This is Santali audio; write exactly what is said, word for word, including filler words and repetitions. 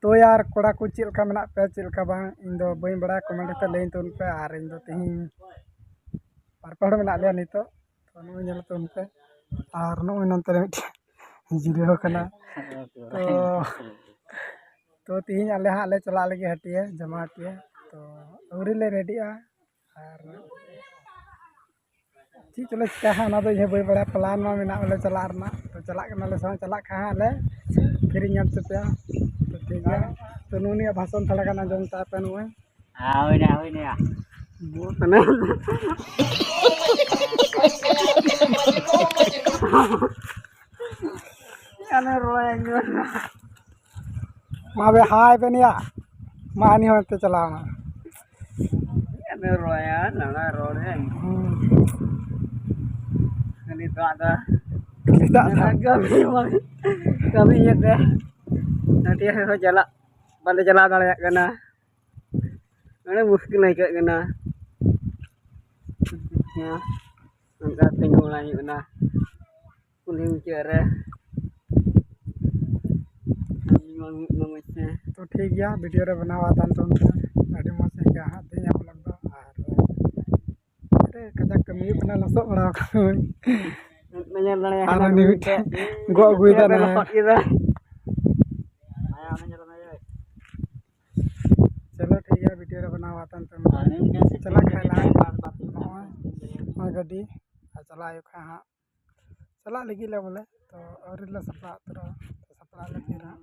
ᱛᱚ ᱭᱟᱨ, ᱠᱚᱲᱟ ᱠᱚ ᱪᱮᱫ ᱞᱮᱠᱟ ᱢᱮᱱᱟᱜ ᱯᱮᱭᱟ, ᱪᱮᱫ ᱞᱮᱠᱟ ᱵᱟᱝ, ᱤᱧ ᱫᱚ ᱵᱟᱹᱧ ᱵᱟᱲᱟᱭᱟ, ᱠᱚᱢᱮᱱᱴ ᱠᱟᱛᱮ ᱞᱟᱹᱭᱟᱹᱧ ᱛᱟᱵᱚᱱ ᱯᱮ᱾ ᱟᱨ ᱤᱧ ᱫᱚ ᱛᱮᱦᱮᱧ ᱵᱟᱨ ᱯᱮ ᱦᱚᱲ ᱢᱮᱱᱟᱜ ᱞᱮᱭᱟ ᱱᱤᱛᱚᱜ, ᱛᱚ ᱱᱚᱜᱼᱚᱭ ᱧᱮᱞ ᱛᱟᱵᱚᱱ ᱯᱮ᱾ ᱟᱨ ᱱᱚᱜᱼᱚᱭ ᱱᱚᱱᱛᱮ ᱨᱮ ᱢᱤᱫᱴᱮᱱ ᱡᱤᱨᱟᱹᱣ ᱠᱟᱱᱟ᱾ ᱛᱚ, ᱛᱚ ᱛᱮᱦᱮᱧ ᱟᱞᱮ ᱦᱟᱸᱜ ᱞᱮ ᱪᱟᱞᱟᱜ ᱞᱟᱹᱜᱤᱫ ᱦᱟᱹᱴᱤᱭᱟᱹ, ᱡᱟᱢᱟ ᱦᱟᱹᱴᱤᱭᱟᱹ᱾ ᱛᱚ ᱟᱹᱣᱨᱤ ᱞᱮ ᱨᱮᱰᱤᱜᱼᱟ᱾ ᱟᱨ ᱪᱮᱫ ᱪᱚᱞᱮ ᱪᱤᱠᱟᱹᱭᱟ ᱦᱟᱸᱜ, ᱚᱱᱟ ᱫᱚ ᱤᱧ ᱦᱚᱸ ᱵᱟᱹᱧ ᱵᱟᱲᱟᱭᱟ᱾ ᱯᱞᱟᱱ ᱢᱟ ᱢᱮᱱᱟᱜ ᱵᱚᱞᱮ ᱪᱟᱞᱟᱜ ᱨᱮᱱᱟᱜ, ᱛᱚ ᱪᱟᱞᱟᱜ ᱠᱟᱱᱟᱞᱮ ᱥᱮ ᱵᱟᱝ, ᱪᱟᱞᱟᱜ ᱠᱷᱟᱱ ᱦᱟᱸᱜ ᱞᱮ ᱯᱷᱤᱨᱤᱧ ᱧᱟᱢ ᱦᱚᱪᱚ ᱯᱮᱭᱟ᱾ ᱛᱚ ᱴᱷᱤᱠ ᱜᱮᱭᱟ, ᱛᱚ ᱱᱩᱭᱟᱜ ᱵᱷᱟᱥᱚᱱ ᱛᱷᱚᱲᱟ ᱜᱟᱱ ᱟᱸᱡᱚᱢ ᱛᱟᱭ ᱯᱮ᱾ ᱱᱩᱭ ᱦᱳᱭ ᱱᱟ, ᱦᱳᱭ ᱱᱟ᱾ ᱵᱚᱦᱚᱜ ᱠᱟᱱᱟ᱾ ᱟᱞᱮ ᱨᱚᱲ ᱟᱸᱡᱚᱢ᱾ ᱢᱟ ᱵᱮ ᱦᱟᱭ ᱵᱮᱱ ᱭᱟ᱾ ᱢᱟ ᱦᱟᱹᱱᱤ ᱦᱚᱸ ᱚᱱᱛᱮ ᱪᱟᱞᱟᱣ ᱮᱱᱟ᱾ ᱟᱫᱚ ᱨᱚᱲᱟ, ᱱᱟᱱᱟ ᱨᱚᱲ ᱮᱢ᱾ ᱦᱩᱸ᱾ ᱠᱷᱟᱹᱞᱤ ᱫᱟᱜ ᱫᱟ᱾ ᱠᱷᱟᱹᱞᱤ ᱫᱟᱜ ᱫᱟ᱾ ᱠᱟᱹᱢᱤ ᱵᱟᱝ, ᱠᱟᱹᱢᱤ ᱤᱭᱟᱹᱛᱮ ᱦᱟᱹᱴᱤᱭᱟᱹ ᱦᱚᱸ ᱪᱟᱞᱟᱜ, ᱵᱟᱞᱮ ᱪᱟᱞᱟᱣ ᱫᱟᱲᱮᱭᱟᱜ ᱠᱟᱱᱟ᱾ ᱟᱹᱰᱤ ᱢᱩᱥᱠᱤᱞ ᱟᱹᱭᱠᱟᱹᱜ ᱠᱟᱱᱟ᱾ ᱚᱱᱠᱟ ᱛᱤᱸᱜᱩ ᱵᱟᱲᱟ ᱦᱩᱭᱩᱜ ᱠᱟᱱᱟ᱾ ᱠᱩᱞᱦᱤ ᱢᱩᱪᱟᱹᱫ ᱨᱮ᱾ ᱛᱚ ᱴᱷᱤᱠ ᱜᱮᱭᱟ, ᱵᱷᱤᱰᱤᱭᱳ ᱨᱮ ᱵᱮᱱᱟᱣ ᱟᱛᱟᱱ ᱛᱟᱵᱚᱱ ᱯᱮ᱾ ᱟᱹᱰᱤ ᱢᱚᱡᱽ ᱟᱹᱭᱠᱟᱹᱜᱼᱟ ᱦᱟᱸᱜ ᱛᱮᱦᱮᱧᱟᱜ ᱵᱞᱚᱜ ᱫᱚ᱾ ᱟᱨ ᱟᱹᱰᱤ ᱠᱟᱡᱟᱠ ᱠᱟᱹᱢᱤ ᱦᱩᱭᱩᱜ ᱠᱟᱱᱟ, ᱞᱚᱥᱚᱫ ᱵᱟᱲᱟ ᱟᱠᱟᱱᱟᱹᱧ᱾ ᱧᱮᱞ ᱫᱟᱲᱮᱭᱟᱜ ᱟᱨ ᱠᱟᱱᱟ ᱩᱱᱤ ᱢᱤᱫᱴᱮᱱ ᱜᱚᱜ ᱟᱹᱜᱩᱭᱮᱫᱟ ᱱᱟᱦᱟᱜ᱾ ᱞᱚᱥᱚᱫ ᱠᱮᱫᱟ᱾ ᱪᱚᱞᱚ ᱴᱷᱤᱠ ᱜᱮᱭᱟ, ᱵᱷᱤᱰᱤᱭᱳ ᱨᱮ ᱵᱮᱱᱟᱣ ᱟᱛᱟᱱ ᱛᱟᱵᱚᱱ ᱯᱮ᱾ ᱪᱟᱞᱟᱜ ᱠᱷᱟᱱ ᱞᱟᱦᱟ ᱱᱚᱜᱼᱚᱭ, ᱱᱚᱜᱼᱚᱭ ᱜᱟᱹᱰᱤ ᱟᱨ ᱪᱟᱞᱟᱜ ᱦᱩᱭᱩᱜ ᱠᱷᱟᱱ ᱦᱟᱸᱜ᱾ ᱪᱟᱞᱟᱜ ᱞᱟᱹᱜᱤᱫ ᱞᱮ ᱵᱚᱞᱮ, ᱛᱚ ᱟᱹᱣᱨᱤ ᱞᱮ ᱥᱟᱯᱲᱟᱣ ᱩᱛᱟᱹᱨᱚᱜᱼᱟ, ᱛᱚ ᱥᱟᱯᱲᱟᱜ ᱞᱟᱹᱜᱤᱫ ᱦᱟᱸᱜ᱾